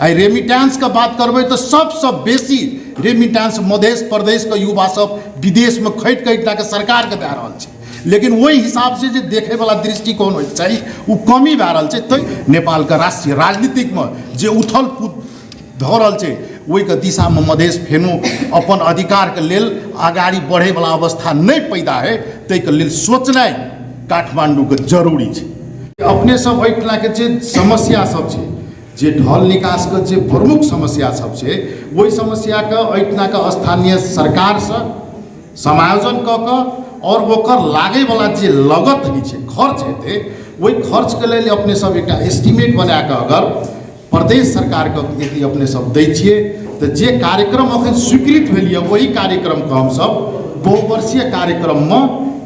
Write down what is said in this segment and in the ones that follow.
आइ रेमिटेंसके बात करबै तऽ सबसँ बेसी रेमिटेंस मध्य प्रदेशके युवा सब विदेशमे खटि खटि कऽ सरकारके दए रहल छै। लेकिन ओहि हिसाबसँ जे देखैवला दृष्टिकोण होइके चाही ओ कमी भए रहल छै। तैँ नेपालके राष्ट्रीय राजनीतिकमे जे उथल पुथल भऽ रहल छै ओहिके दिशामे मधेश फेनो अपन अधिकारके लेल अगाडि बढ़ैवला अवस्था नहि पैदा होइ ताहिके लेल सोचनाइ काठमाण्डूके जरूरी छै। अपने सब एहिठिनाके जे समस्या सब छै, जे ढल निकासके जे प्रमुख समस्या सब छै, ओहि समस्याके एहिठिनाके स्थानीय सरकारसँ समायोजन कऽ कऽ आओर ओकर लागैवला जे लगत होइ छै, खर्च हेतै, ओहि खर्चके लेल अपने सब एकटा एस्टिमेट बनाकऽ अगर प्रदेश सरकारके यदि अपने सब दै छियै तऽ जे कार्यक्रम अखन स्वीकृत भेल यऽ ओहि कार्यक्रमके हमसब बहुवर्षीय कार्यक्रममे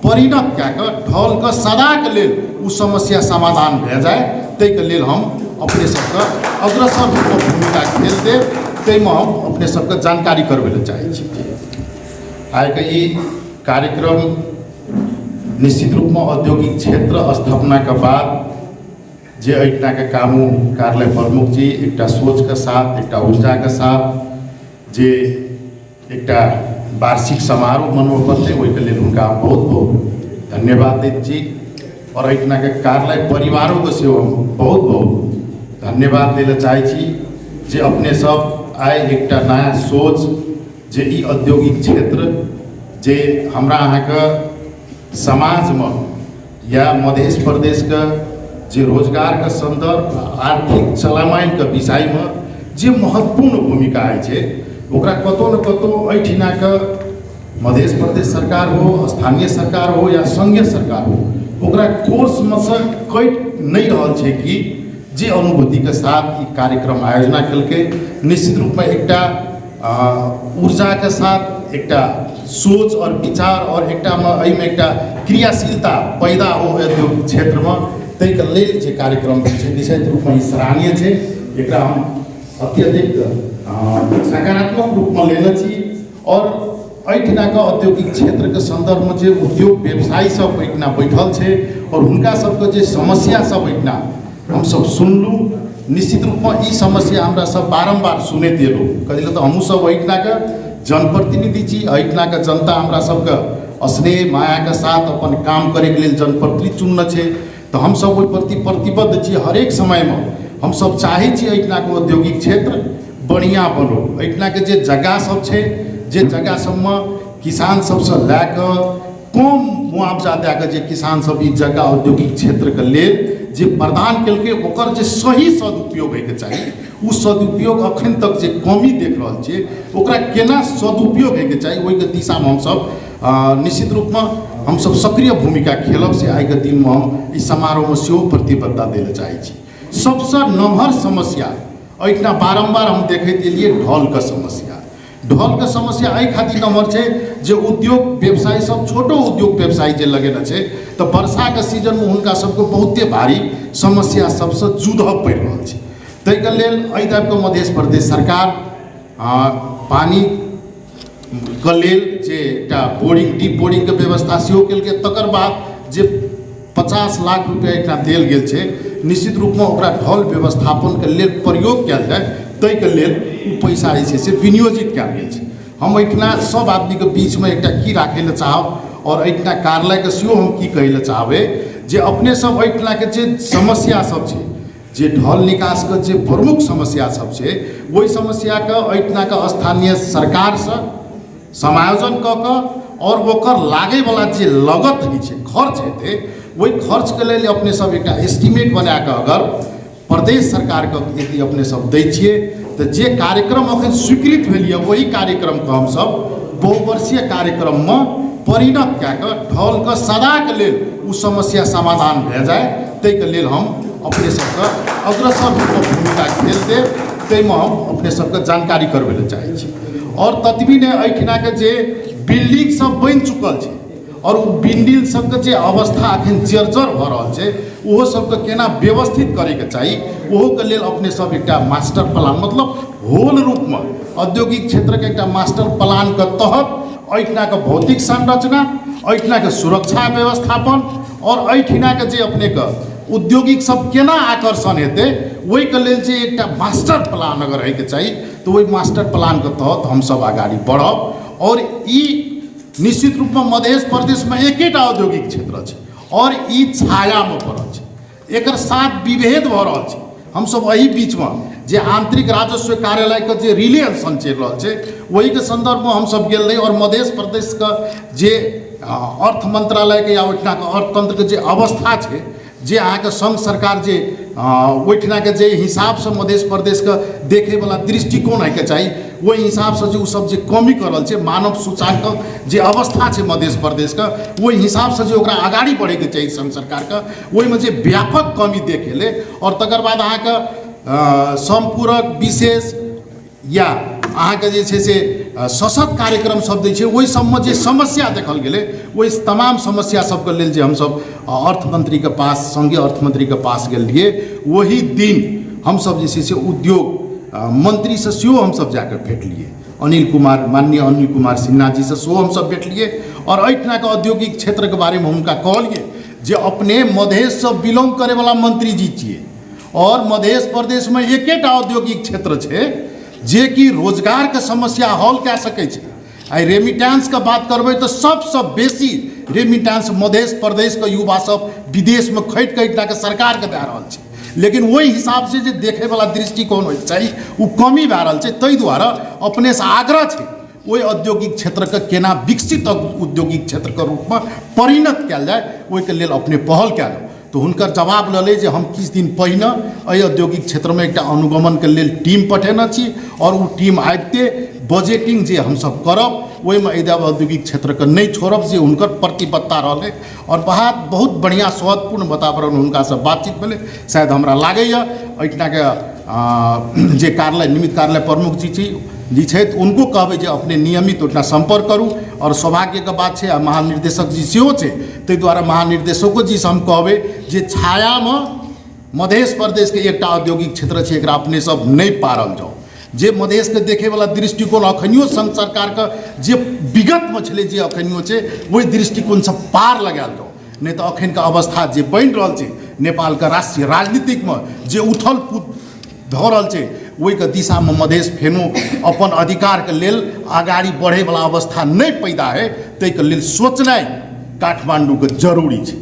परिणत कए कऽ ढलके सदाके लेल ओ समस्या समाधान भए जाय ताहिके लेल हम अपने सबके अग्रसर रूपमे भूमिका खेल देब, ताहिमे हम अपने सबके जानकारी करबै लए चाहै छी। आइके ई कार्यक्रम निश्चित रूपमे औद्योगिक क्षेत्र स्थापनाके बाद जे एहिठामके कामू कार्यालय प्रमुख जी एकटा सोचके साथ, एकटा ऊर्जाके साथ जे एकटा वार्षिक समारोह मनबऽ पड़तै ओहिके लेल हुनका हम बहुत बहुत धन्यवाद दैत छी और एहिठामके कार्यालय परिवारोके सेहो हम बहुत बहुत धन्यवाद दै लए चाहै छी जे अपने सब आइ एकटा नया सोच जे ई औद्योगिक क्षेत्र जे हमरा अहाँके समाजमे या मध्य प्रदेशके जे रोजगारके सन्दर्भ आर्थिक चलायमानके विषयमे जे महत्वपूर्ण भूमिका होइ छै ओकरा कतहु ने कतहु एहिठिनाके मध्य प्रदेश सरकार हो, स्थानीय सरकार हो या संघीय सरकार हो, ओकरा कोर्समे सँ कटि नहि रहल छै कि जे अनुभूतिके साथ ई कार्यक्रम आयोजना केलकै निश्चित रूपमे एकटा ऊर्जाके साथ एकटा सोच आओर विचार आओर एकटामे एहिमे एकटा क्रियाशीलता पैदा हो औद्योगिक क्षेत्रमे ताहिके लेल जे कार्यक्रम भेल छै निश्चित रूपमे ई सराहनीय छै। एकरा हम अत्यधिक सकारात्मक रूपमे लेने छी आओर एहिठिनाके औद्योगिक क्षेत्रके सन्दर्भमे जे उद्योग व्यवसायी सब एहिठिना बैठल छै आओर हुनका सबके जे समस्या सब एहिठिना हमसब सुनलहुँ, निश्चित रूपमे ई समस्या हमरा सब बारम्बार सुनैत एलहुँ। कथी लए तऽ हमहूँ सब एहिठिनाके जनप्रतिनिधि छी, एहिठिनाके जनता हमरा सबके स्नेह मायाके साथ अपन काम करैके लेल जनप्रतिनिधि चुनने छै तऽ हमसब ओहि प्रति प्रतिबद्ध छी। हरेक समयमे हमसब चाहै छी एहिठिनाके औद्योगिक क्षेत्र बढ़िआँ बनो, एहिठिनाके जे जगह सब छै जे जगह सबमे किसान सबसँ लए कऽ कम मुआवजा दए कऽ जे किसान सब ई जगह औद्योगिक क्षेत्रके लेल जे प्रदान केलकै ओकर जे सही सदुपयोग होइके चाही ओ सदुपयोग अखन तक जे कमी देख रहल छियै ओकरा केना सदुपयोग होइके चाही ओहिके दिशामे हमसब निश्चित रूपमे हमसब सक्रिय भूमिका खेलब से आइके दिनमे हम ई समारोहमे सेहो प्रतिबद्धता दै लए चाहै छी। सबसँ नमहर समस्या एहिठिना बारम्बार हम देखैत एलियै ढलके समस्या। ढलके समस्या एहि खातिर नमहर छै जे उद्योग व्यवसायी सब छोटो उद्योग व्यवसायी जे लगेने छै तऽ वर्षाके सीजनमे हुनका सबके बहुते भारी समस्या सबसँ जूझऽ पड़ि रहल छै। ताहिके लेल एहि दाबिके मध्य प्रदेश सरकार पानिके लेल जे एकटा बोरिंग डीप बोरिंगके व्यवस्था सेहो केलकै, तकर बाद जे 50 लाख रुपैआ एकटा देल गेल छै निश्चित रूपमे ओकरा ढल व्यवस्थापनके लेल प्रयोग कयल जाय ताहिके लेल ओ पैसा जे छै से विनियोजित कयल गेल छै। हम एहिठिना सब आदमीके बीचमे एकटा की राखै लए चाहब आओर एहिठिना कार्यालयके सेहो हम की कहै लए चाहबै जे अपने सब एहिठिनाके जे समस्या सब छै जे ढल निकासके जे प्रमुख समस्या सब छै ओहि समस्याके एहिठिनाके स्थानीय सरकारसँ समायोजन कऽ कऽ आओर ओकर लागैवला जे लगत होइ छै, खर्च हेतै, ओहि खर्चके लेल अपने सब एकटा एस्टिमेट बनाकऽ अगर प्रदेश सरकारके यदि अपने सब दै छियै तऽ जे कार्यक्रम अखन स्वीकृत भेल यऽ ओहि कार्यक्रमके हमसब बहुवर्षीय कार्यक्रममे परिणत कए कऽ ढलके सदाके लेल ओ समस्या समाधान भए जाय ताहिके लेल हम अपने सबके अग्रसर रूपमे भूमिका खेल देब, ताहिमे हम अपने सबके जानकारी करबै लए चाहै छी। आओर ततबी नहि एहिठिनाके जे बिल्डिंग सब बनि चुकल छै आओर ओ बिल्डिंग सबके जे अवस्था अखन जर्जर भऽ रहल छै ओहो सबके केना व्यवस्थित करैके चाही ओहोके लेल अपने सब एकटा मास्टर प्लान मतलब होल रूपमे औद्योगिक क्षेत्रके एकटा मास्टर प्लानके तहत एहिठिनाके भौतिक संरचना, एहिठिनाके सुरक्षा व्यवस्थापन आओर एहिठिनाके जे अपनेके औद्योगिक सब केना आकर्षण हेतै, ओहिके लेल जे एकटा मास्टर प्लान अगर होइके चाही तऽ ओहि मास्टर प्लानके तहत हमसब अगाडि बढ़ब। आओर ई निश्चित रूपमे मध्य प्रदेशमे एकेटा औद्योगिक क्षेत्र छै आओर ई छायामे पड़ल छै, एकर साथ विभेद भऽ रहल छै। हमसब एहि बीचमे जे आंतरिक राजस्व कार्यालयके जे रिले अनशन चलि रहल छै ओहिके सन्दर्भमे हमसब गेल रही। आओर मध्य प्रदेशके जे अर्थ मंत्रालयके या ओहिठिनाके अर्थतंत्रके जे अवस्था छै, जे अहाँके संघ सरकार जे ओहिठिनाके जे हिसाबसँ मध्य प्रदेशके देखैवला दृष्टिकोण होइके चाही ओहि हिसाबसँ जे ओसब जे कमी कऽ रहल छै, मानव सूचाङ्कक जे अवस्था छै मध्य प्रदेशके ओहि हिसाबसँ जे ओकरा अगाडि बढ़ैके चाही संघ सरकारके, ओहिमे जे व्यापक कमी देखेलै। आओर तकर बाद अहाँके सम्पूरक विशेष या अहाँके जे छै से सशक्त कार्यक्रम सब दै छै, ओहि सबमे जे समस्या देखल गेलै ओहि तमाम समस्या सबके लेल जे हमसब अर्थमंत्रीके पास, संघीय अर्थमंत्रीके पास गेल रहियै, ओहि दिन हमसब जे छै से उद्योग मंत्रीसँ सेहो हमसब जाकऽ भेटलियै। अनिल कुमार, माननीय अनिल कुमार सिन्हा जीसँ सेहो हमसब भेटलियै आओर एहिठिनाके औद्योगिक क्षेत्रके बारेमे हुनका कहलियै जे अपने मधेशसँ बिलोंग करैवला मंत्री जी छियै और मध्य प्रदेशमे एकेटा औद्योगिक क्षेत्र छै जेकि रोजगारके समस्या हल कए सकै छै। आइ रेमिटेंसके बात करबै तऽ सबसँ बेसी रेमिटेंस मध्य प्रदेशके युवा सब विदेशमे खटि खटि कऽ सरकारके दए रहल छै, लेकिन ओहि हिसाबसँ जे देखैवला दृष्टिकोण होइके चाही ओ कमी भए रहल छै। ताहि दुआरे अपनेसँ आग्रह छै ओहि औद्योगिक क्षेत्रके केना विकसित औद्योगिक क्षेत्रके रूपमे परिणत कयल जाय ओहिके लेल अपने पहल कयल। तऽ हुनकर जवाब रहलै जे हम किछु दिन पहिने एहि औद्योगिक क्षेत्रमे एकटा अनुगमनके लेल टीम पठेने छी आओर ओ टीम आबिते बजेटिंग जे हमसब करब ओहिमे एहि औद्योगिक क्षेत्रके नहि छोड़ब, जे हुनकर प्रतिबद्धता रहलै। आओर बात बहुत बढ़िआँ सौहार्दपूर्ण वातावरण हुनकासँ बातचीत भेलै। शायद हमरा लागैए एहिठिनाके जे कार्यालय निमित्त कार्यालय प्रमुख जी छी जी छथि हुनको कहबै जे अपने नियमित ओहिठिना सम्पर्क करू। आओर सौभाग्यके बात छै आ महानिर्देशक जी सेहो छै, ताहि दुआरे महानिर्देशको जीसँ हम कहबै जे छायामे मध्य प्रदेशके एकटा औद्योगिक क्षेत्र छै, एकरा अपने सब नहि पारल जाउ। जे मधेशके देखैवला दृष्टिकोण अखनियो संघ सरकारके जे विगतमे छलै जे अखनियो छै ओहि दृष्टिकोणसँ पार लगायल जाउ, नहि तऽ अखनके अवस्था जे बनि रहल छै नेपालके राष्ट्रीय राजनीतिकमे जे उथल पुथल भऽ रहल छै ओहिके दिशामे मधेश फेनो अपन अधिकारके लेल अगाडि बढ़ैवला अवस्था नहि पैदा हइ, ताहिके लेल सोचनाइ काठमाण्डूके जरूरी छै।